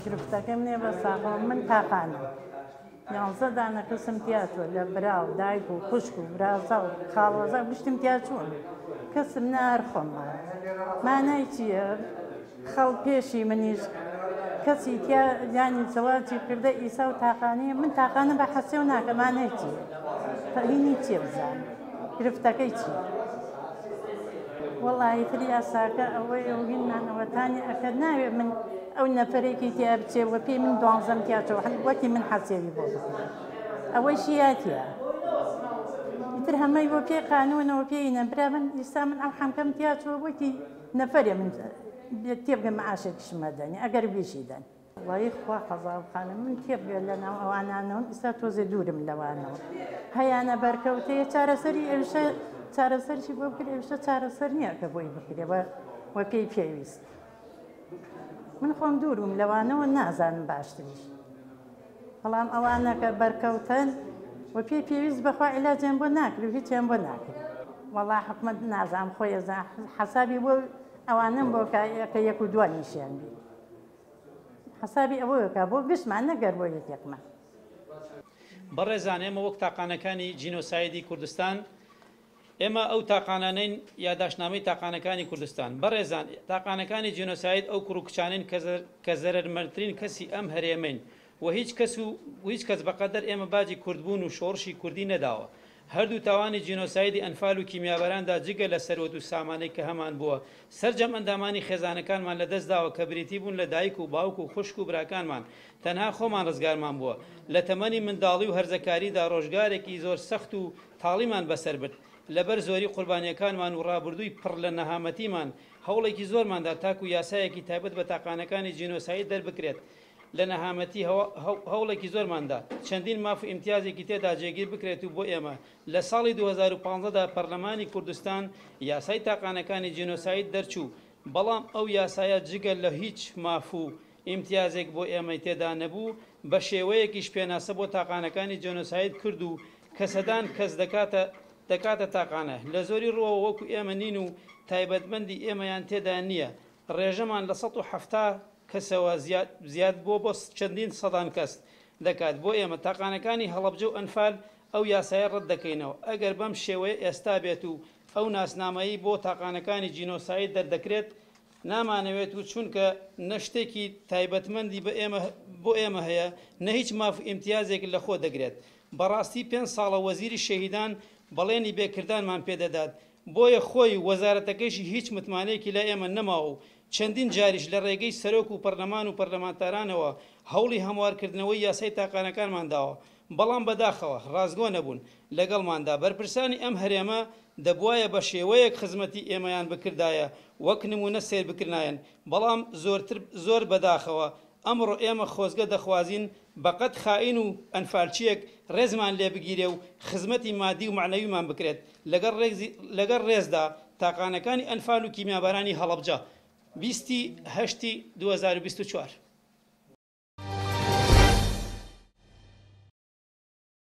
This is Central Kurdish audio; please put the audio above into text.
گرفتەکەم نیە بە ساغم من تاقانم یانزە دانە کەسم تیا چووە لە برا و دایک و خوشک و برازا و خاڵۆزا گشتم تیا چوون کەسم نار خۆم مانای چییە خەڵ پێشی منیش کەسی تیا یانی زەواجی کردە ئیسا و تاقانەیە من تاقانە بە حەسێ و ناکە مانای چییە هینی چییە بزانم گرفتەکەی چییە وەڵی تر یاساکە ئەوەیە و هینمانەوەتانی ئەکە ناوێ من ئەو نەفەرێکی تیا بچێ وە پێی من دوانزەم تیا چۆ وەکی من حەسێوی بۆ بکرێ ئەوەیشی یاتیە ئیتر هەمەی بۆ پێی قانونەوە پێی نەبرا من ئیستا من ئەو حەمکەم تیا چووە وەکی نەفەرێ من تێبگە معاشێکیشم هەدەنی ئەگەر بیشی دەن. وەڵایی خوا قەزا بخانم من تێبگە لەناو ئەوانانەوەم ئیستا تۆزێ دوورم لەوانەوە هەیانە بەرکەوتەیە چارەسەری ئەوشە چارەسەرشی بۆ بکرێ ئەوشە چارەسەر نییە کە بۆی بکرێ وە پێی پێویست من خۆم دوورم لەوانەوە نازانم باشتریش بەڵام ئەوانە کە بەرکەوتن و پێی پێویست بەخوا عیلاجیان بۆ ناکرێ و هیچیان بۆ ناکرێ وەڵا حکومەت نازانم خۆی ئەزان حەسابی بۆ ئەوانەم بۆ کە یەک و دوانیشیان بی حەسابی ئەوەکە بۆ گشتمان نەگەر بۆ یەکێکمان. بەڕێزان ئێمە وەک تاقانەکانی جینۆسایدی کوردستان ئێمە ئەو تاقانانەین یاداشتنامەی تاقانەکانی کوردستان. بەڕێزان تاقانەکانی جینۆساید ئەو کوڕ و کچانەین کە زەرەرمەندترین کەسی ئەم هەرێمەین و هیچ کەس و هیچ کەس بەقەدەر ئێمە باجی کوردبوون و شۆڕشی کوردی نەداوە. هەردوو تاوانی جینۆسایدی ئەنفال و کیمیاباراندا جگە لە سەروەت و سامانەی کە هەمان بووە سەرجەم ئەندامانی خێزانەکانمان لەدەست داوە کە بریتی بوون لە دایک و باوک و خوشک و براکانمان تەنها خۆمان ڕزگارمان بووە. لە تەمەنی منداڵی و هەرزەکاریدا ڕۆژگارێکی زۆر سەخت و تاڵیمان بەسەر برد، لەبەر زۆری قوربانیەکانمان و ڕابردووی پڕ لە نەهامەتیمان، هەوڵێکی زۆرمان دا تاکو یاسایەکی تایبەت بە تاقانەکانی جینۆساید دەربکرێت، لە نەهامەتی هەوڵێکی زۆرمان دا چەندین ماف و ئیمتیازێکی تێدا جێگیر بکرێت و بۆ ئێمە، لە ساڵی 2015 دا پەرلەمانی کوردستان یاسای تاقانەکانی جینۆساید دەرچوو، بەڵام ئەو یاسایە جگە لە هیچ ماف و ئیمتیازێک بۆ ئێمەی تێدا نەبوو، بەشێوەیەکیش پێناسە بۆ تاقانەکانی جێنۆساید کرد و کە سەدان کەس دەکاتە دەکاتە تاقانە، لە زۆری ڕووەوە وەکو ئێمە نین و تایبەتمەندی ئێمەیان تێدا نییە، ڕێژەمان لە 170 کەسەوە زیاد زیاد بووە بۆ چەندین سەدان کەس دەکات، بۆ ئێمە تاقانەکانی هەڵەبجە و ئەنفال ئەو یاسایە ڕەت دەکەینەوە، ئەگەر بەم شێوەیە ئێستا بێت و ئەو ناسنامەیەی بۆ تاقانەکانی جینۆساید دەردەکرێت نامانەوێت و چونکە نە شتێکی تایبەتمەندی بە ئێمە بۆ ئێمە هەیە نە هیچ ماف و ئیمتیازێک لە خۆ دەگرێت. بەڕاستی پێنج ساڵە وەزیری شەهیدان بەڵێنی بێ کردانمان پێ دەدات بۆیە خۆی و وەزارەتەکەیشی هیچ متمانەیەکی لای ئێمە نەماوە و چەندین جاریش لە ڕێگەی سەرۆک و پەرلەمان و پەرلەمانتارانەوە هەوڵی هەموارکردنەوەی یاسای تاقانەکانمان داوە بەڵام بەداخەوە ڕاستگۆ نەبوون لەگەڵماندا، بەرپرسانی ئەم هەرێمە دەبوایە بەشێوەیەک خزمەتی ئێمەیان بکردایە وەک نمونە سەیر بکرنایەن، بەڵام زۆرتر زۆر بەداخەوە ئەمڕۆ ئێمە خۆزگە دەخوازین بەقەد خائین و ئەنفالچیەک ڕێزمان لێ بگیرێ و خزمەتی مادی و مەعنەویمان بکرێت لەگەڵ لەگەڵ ڕێزدا تاقانەکانی ئەنفال و کیمیابارانی هەڵەبجە 20 ی هەشتی 2024.